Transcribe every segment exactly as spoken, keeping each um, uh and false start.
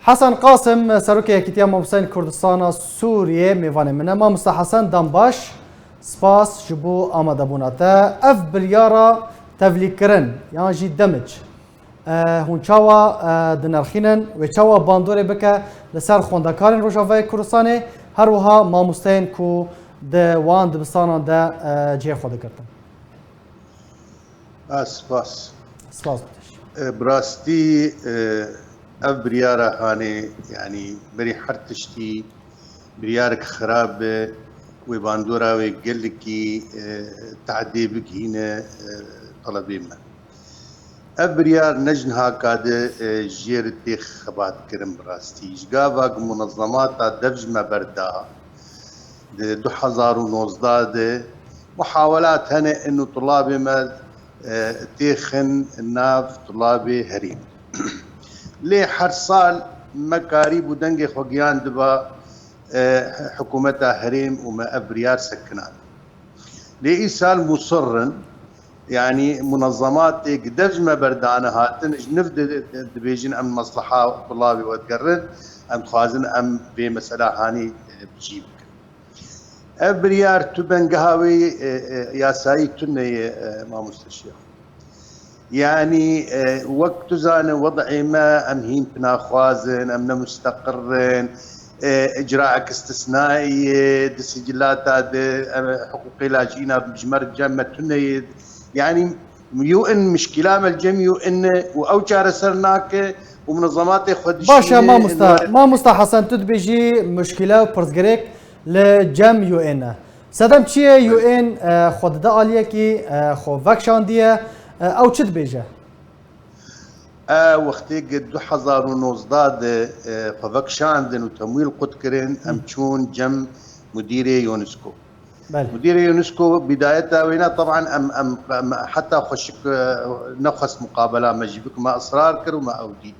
Hesen Qasim, Serokê Yekîtiya Mamosteyên Kurdistana Sûriyê, mêvanê min e. Mamosta Hesen, dem baş, spas ji bo amadebûna te. Ev biryara tevlîkirin yan jî demic, e, hûn çawa, e, dinirxînin? Wê çawa bandorê bike li ser xwendekarên Rojavayê Kurdistanê, her wiha mamosteyên ku di wan dibistanan de, e, cihê xwe digirtin? A, spas. Spas bitiş. E, bi rastî, e, ev biryara hanê, yanî berî her tiştî biryarek xirab e, wê bandora wê gelekî, e, tehdê bigihîne, e, telebê me. Ev biryar ne ji niha kade, e, jê re tê xebatkirin bi rastî. Ji gava ku munezemata dev ji me berda, di du hezar û nozdeh de muhawelat hene inu tulabê me, e, têxin nav tulabê herêm. Lê her sal me karîbû dengê xwe giyan diba, e, hikûmeta herêm û me ev biryar sekinand. Lê îsal musirrin, yanî munezematê ku dev ji me berdane hatin, ji niv di-, di-, dibêjin em mesleha tulabê we digerin, em dixwazin em vê mesela hanî, e, bi cî bikin. Ev biryar tu bengeha wê, e, e, yasayî tune ye, e, mamoste Şêx. Yanî, e, wek tu zane, wed'ê me, em hîn pinaxwaz in, em ne musteqir in, e, îcraek istisnaî ye, di sicilata de, em, hiqûqê lacîna ji me re cem me tune ye. Yanî, U N, mişkîla me li cem U N e û ew çareser nake û munezematê xwe Baş e, dişîne, mamosta, û mamosta Hesen, tu dibêjî mişkîle û pirsgirêk li cem U N e. Sedem çi ye? Belê. U N, e, xwe dide aliyekî, e, xwe vekşandiye, e, ew çi dibêje? E, wextê ku du hezar û nozdeh de, e, xwe vekşandin û temwîl qut kirin, em Hı. çûn cem mudîrê UNESCO. Belê. Mudîrê UNESCO bidayeta wêna, teban em, em, em heta xweşik, e, nexwest muqabela me jî bikin, me israr kir û me ew dît.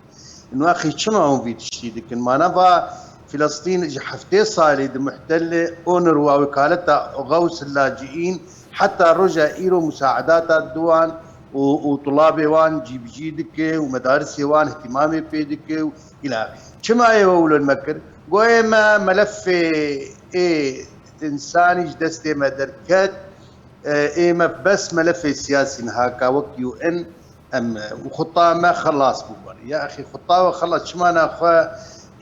Û axî çima hûn vî tiştî dikin? Ma nava Filistîn ji heftê salî di muhtel e, UNRWA, wekaleta Xews Laciîn, heta roja îro musaedata diwan û, û tulabê wan cîbicî dike û medarisê wan ihtimamê pê dike û îla. Çima ê we wilo me kir? Goyê me melefê ê însanî ji destê me derket, e, ê me bes melefê siyasî niha ka wek U N em, e, û xuta me xelas bû ber. Ya exî xuta we xelas çima naxwe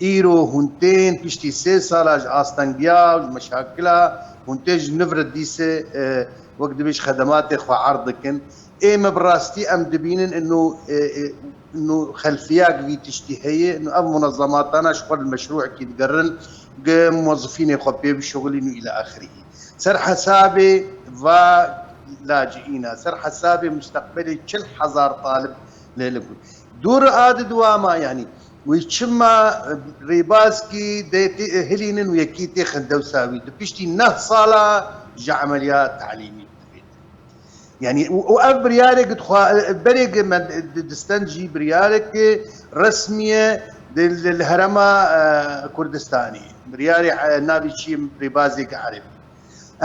îro hûn tên piştî sê sala ji astengiya û ji meşakila hûn tê ji niv re dîse, e, wek dibêj xedematê xwe erd dikin. Ê me bi rastî em dibînin ino, e, e, ino xelfiyak vî tiştî heye, ino ev munezematana ji xwe li meşrûekî digerin, gi muwezifînê xwe pê bişuxilîn û île axirî. Ser hesabê va laciîna, ser hesabê musteqbelê çil hezar talib lê li bû. Dûr a di dua ma, yanî, wî çima rêbazkî dê tê, hilînin û yekî têxin dewsa wî. Di piştî neh sala ji emeliya talîmî dibê. Yanî, û, û ev biryarek dixwa-, berê ge me di, di stend jî biryarek resmî ye, di, li, li herêma, e, Kurdistanê. Biryarê, e, navê çi ye, rêbazek erebî.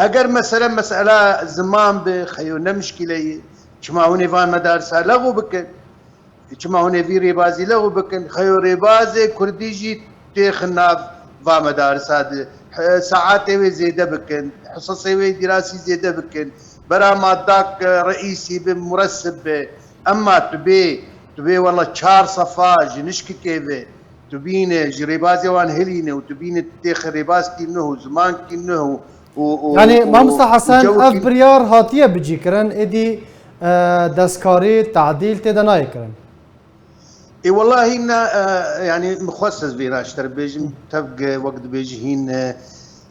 Eger mesele, mesela ziman be, xeyo ne mişkîle ye. Çima hûn ê van medarisa lexû bikin? Çima hûn ê vî rêbazî lexû bikin? Xeyo rêbazê kurdî jî têxin nav va medarisa di, he, saetê wê zêde bikin, hisasê wê dîrasî zêde bikin. Bera ma dak, e, reîsî bi, muresib bi. Emma tu bê, tu bê wela çar sefa ji nişkikê ve, tu bîne ji rêbazê wan hilîne û tu bîne tu têxi rêbazkî nuh û zimankî nuh û, û, û, Yanî, û, Mamosta û Hesen, cewekî ev biryar hatiye bicîkirin, êdî, e, destkarî, tadîl tê de nayê kirin? Ê, wellahî ne, e, yanî, min xwest ez vêna ji te re bêjim, Hı. tevge wek dibêjî hîn, e,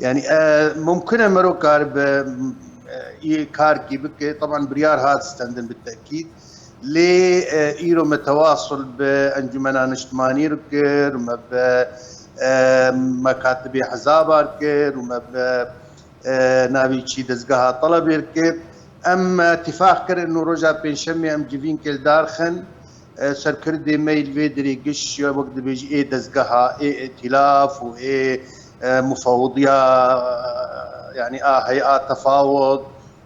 yanî, e, mumkin e mero karibe, e, yê karkî bike, teban biryar hat stendin bi tekîd. Lê, e, îro me tewasul bi Encûmena Niştimanî re kir, me bi, e, Mekatibê Hizaba re kir û me bi, e, navê çî dezgeha telebê re kir. Em, e, tîfaq kirin û roja pêncşemê em civînkê li dar xin. E, serkirdê me yê li vê derê giş, ya wek dibêjî ê dezgeha, ê îtîlaf û ê, e, mufewidiya, e, yanî a hey'a tefawud,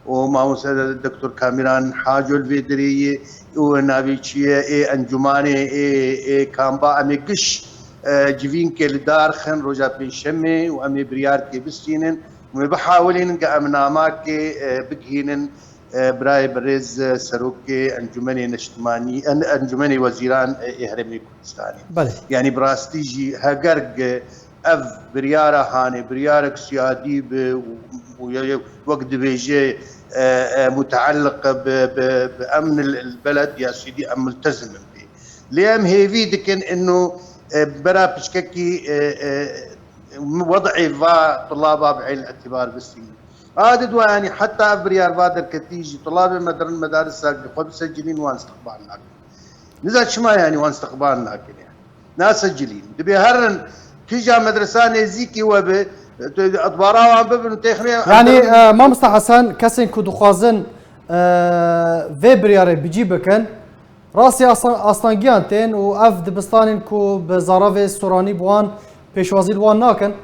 û mamoste Doktor Kamîran Haco li vê derê ye û navê çi ye, ê encûmanê, ê, ê kamba, em ê giş, e, civînkê li dar xin roja pêncşemê û em ê biryarkê bistînin û em ê bihawilînin ke em namakê, e, bigihînin, e, birayê birêz, e, serokê Encûmenê Neştimanî, en-, Encûmenê Wezîran, e, ê Herêmê Kurdistanê. Belê. Yanî bi rastî jî heger ge ev biryara hanê, biryarek siyadî bi û, û ya, ya, wek dibêje, e, e, mutealliq bi, bi, bi emn el, el beled ya sîdî em multezim in pê. Lê em hêvî dikin inu, e, bera piçkekî, e, e, wed'ê va tulaba bi eyn îtibar bistînin. A di dua, yanî heta ev biryar va derketî jî tulabê me dirin medarisa xwe bisecilîn wan istiqbal nakin. Niza çima, yanî wan istiqbal nakin, yanî nasecilîn. Dibê herin kîja medresa nêzîkî we bi, tu, etbara wan bibin û têxine. Yanî, e, Mamosta Hesen, kesên ku dixwazin, e, vê biryarê bi cî bikin, rastî aslan-, aslangiyan tên û ev dibistanên ku bi zaravê soranî bi wan pêşwazî li wan nakin.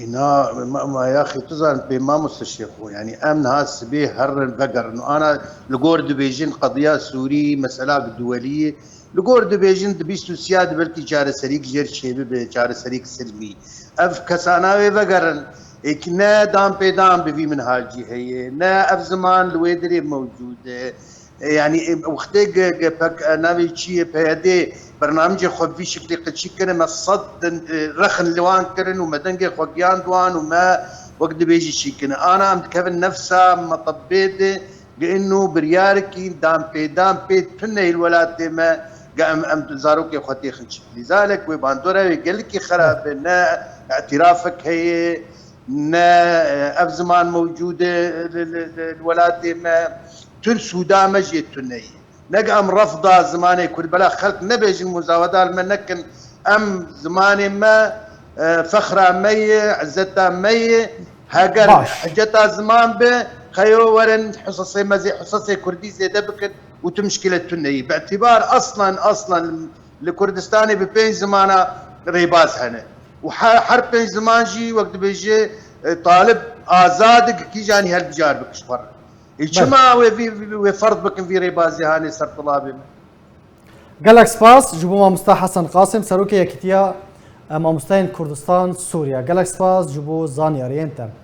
Îna, ma, ma yaxî tu zanî pê mamoste Şêxo, yanî em niha sibê herin vegerin û ana li gor dibêjin qediya Sûrî, mesela bi duwelî, li gor dibêjin di bîst û sîya de belkî çareserîk jêr çêbibe, çareserîk silmî. Ev kesana wê vegerin, êk ne dan pêdan bi vî minhacî heye, ne ev ziman li wê dirê mewcûd e. E, yanî, e, wextê ge, ge pek, e, navê çi ye, P Y D bernamecê xwe vî şiklî qeçî kirin, me sed din, e, rexin li wan kirin û me dengê xwe giyand wan û me wek dibêjî çî kirin. Ana em dikevin nefsa metebê de, ge inu biryarekî dan pê, dan pê tune li welatê me, ge em, em zarokê xwe têxin çi. Lîzalek wê bandora wê gelekî xerab e, ne îtirafek heye, ne, e, ev ziman mewcûd e li, li, li, li welatê me. Tun sûda me jê tune ye. Neg em refda zimanê Kurd, bela xelk nebêjin muzawada li me nekin. Em zimanê me, e, fexra me ye, izzeta me ye. Heger Baş. hiceta ziman be, xeyo werin hisasê me zê, hisasê Kurdî zêde bikin û tu mişkile tune ye. Bi îtibar aslan, aslan li Kurdistanê bi pênc zimana rêbaz hene. Û her, her pênc ziman jî wek dibêje, e, talib azad e, kîjanî helbijar bike ji xwe re. Ê, çima wê vî, vî, wê ferz bikin vî rêbazê hanê ser tulabê me? Gelek spas ji bo mamosta Hesen Qasim, serokê Yekîtiya, e, Mamosteyên Kurdistan Sûriye. Gelek spas ji bo zanyariyên te.